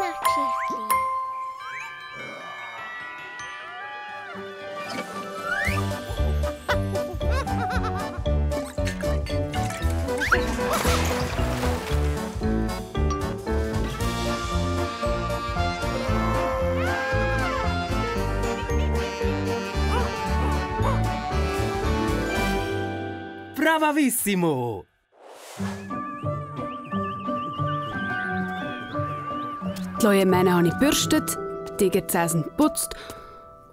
Mitmachgeschichtli. Bravissimo! Die Leuen habe ich gebürstet, die Tigerzähne geputzt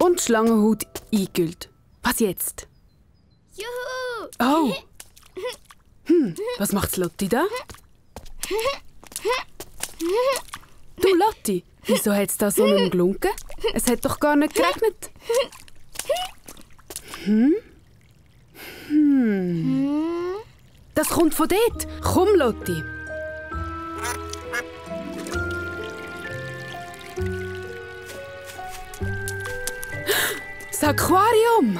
und die Schlangenhaut eingekühlt. Was jetzt? Juhu! Oh! Was macht Lotti da? Du Lotti, wieso hat es da so nicht gelunken? Es hat doch gar nicht geregnet. Das kommt von dort. Komm, Lotti. Das Aquarium!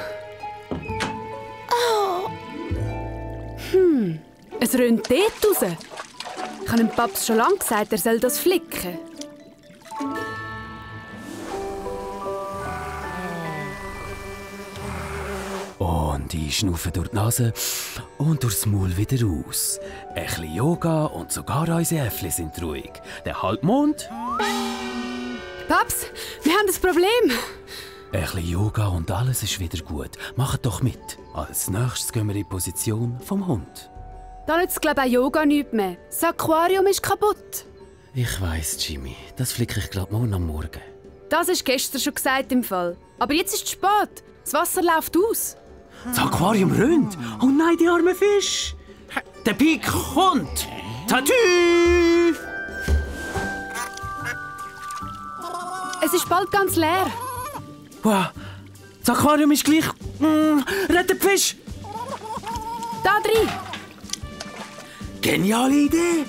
Oh, Es rinnt dort raus. Ich habe dem Paps schon lange gesagt, er soll das flicken. Und einschnaufen durch die Nase und durchs Maul wieder raus. Ein bisschen Yoga und sogar unsere Äffli sind ruhig. Der Halbmond, Paps, wir haben ein Problem. ein bisschen Yoga und alles ist wieder gut. Macht doch mit. Als nächstes gehen wir in die Position vom Hund. Da nützt, glaube ich, auch Yoga nichts mehr. Das Aquarium ist kaputt. Ich weiss, Jimmy. Das flicke ich gerade morgen am Morgen. Das ist gestern schon gesagt im Fall. Aber jetzt ist es spät. Das Wasser läuft aus. Das Aquarium rinnt. Oh nein, die armen Fisch. Der Pik kommt. Tatü! Es ist bald ganz leer. Wow. Das Aquarium ist gleich... rettet die Fisch. Da drin. Geniale Idee.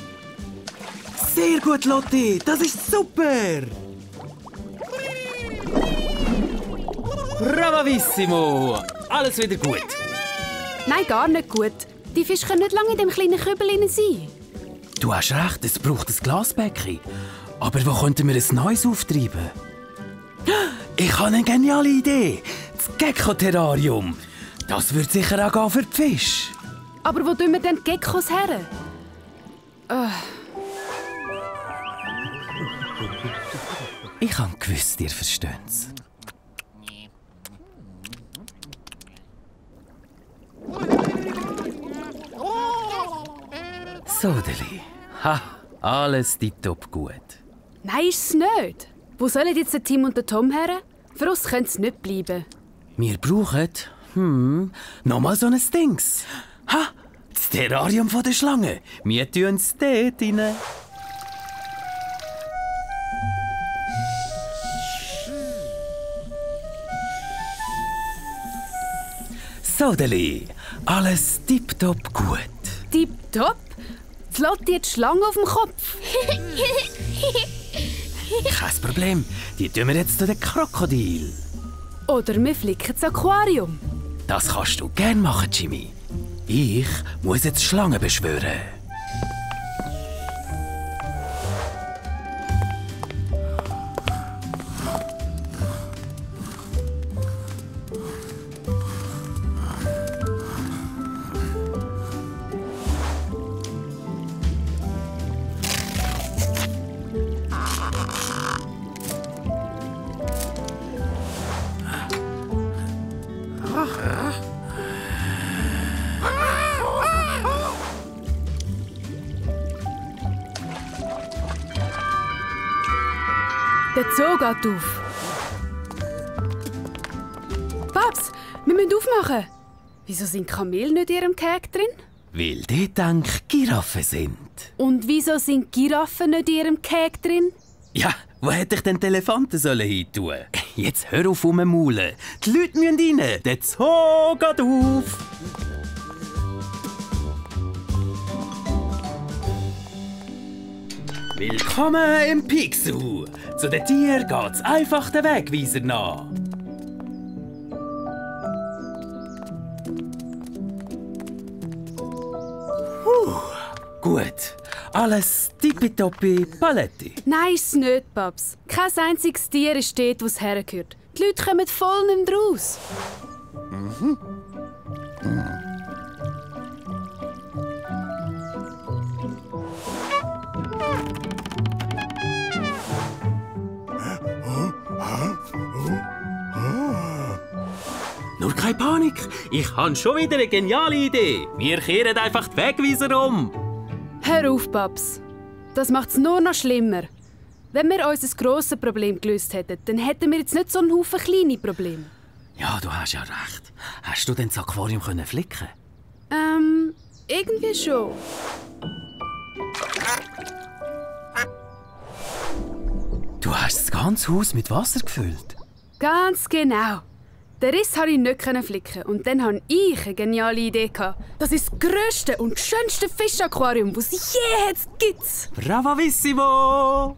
Sehr gut, Lotti. Das ist super. Bravissimo. Alles wieder gut. Nein, gar nicht gut. Die Fische können nicht lange in dem kleinen Kübel sein. Du hast recht, es braucht ein Glasbecken. Aber wo könnten wir ein neues auftreiben? Ich habe eine geniale Idee. Das Gecko-Terrarium. Das wird sicher auch gehen für die Fische. Aber wo tun wir denn die Geckos her? Ich habe gewusst, ihr versteht es. So, Deli. Ha, alles tipptopp gut. Nein, ist es nicht. Wo sollen jetzt der Tim und der Tom her? Für uns könnte es nicht bleiben. Wir brauchen, nochmal so ein Dings. Ha, das Terrarium von der Schlange. Wir tun es dort rein. So, Deli. Alles tipptopp gut. Tipptopp. Die Lotti hat die Schlange auf dem Kopf. Kein Problem. Die tun wir jetzt zu den Krokodil. Oder wir flicken das Aquarium. Das kannst du gern machen, Jimmy. Ich muss jetzt Schlangen beschwören. Der Zoo geht auf. Paps, wir müssen aufmachen. Wieso sind Kamele nicht in ihrem Käfig drin? Weil die dank Giraffen sind. Und wieso sind Giraffen nicht in ihrem Käfig drin? Ja, wo hätte ich denn die Elefanten hin tun? Jetzt hör auf rummaulen. Die Leute müssen rein. Der Zoo geht auf. Willkommen im Pixu. Zu den Tieren geht's einfach den Wegweiser nach. Gut. Alles tippitoppi Paletti. Nein, ist es nicht, Babs. Kein einziges Tier ist dort, wo es hergehört. Die Leute kommen voll nicht mehr raus. Nur keine Panik, ich habe schon wieder eine geniale Idee. Wir kehren einfach die Wegweiser um. Hör auf, Babs. Das macht es nur noch schlimmer. Wenn wir unser grosses Problem gelöst hätten, dann hätten wir jetzt nicht so einen Haufen kleine Probleme. Ja, du hast ja recht. Hast du denn das Aquarium flicken? Irgendwie schon. Du hast das ganze Haus mit Wasser gefüllt. Ganz genau. Den Riss konnte ich nicht flicken. Und dann hatte ich eine geniale Idee. Das ist das grösste und schönste Fischaquarium, das es je gibt. Bravissimo!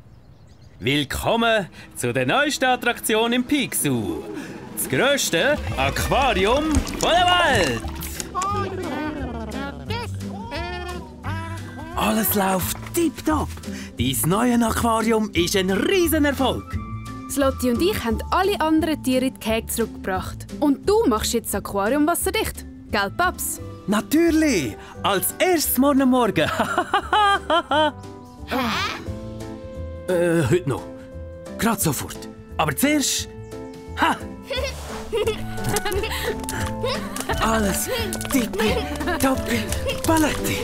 Willkommen zu der neuesten Attraktion im Peak Zoo. Das grösste Aquarium der Welt! Alles läuft tipptopp. Dein neues Aquarium ist ein Riesenerfolg. Lotti und ich haben alle anderen Tiere in die Käge zurückgebracht. Und du machst jetzt das Aquarium wasserdicht. Gell, Paps? Natürlich! Als erstes morgen. Heute noch. Gerade sofort. Aber zuerst... Ha! Alles tippitoppi Paletti.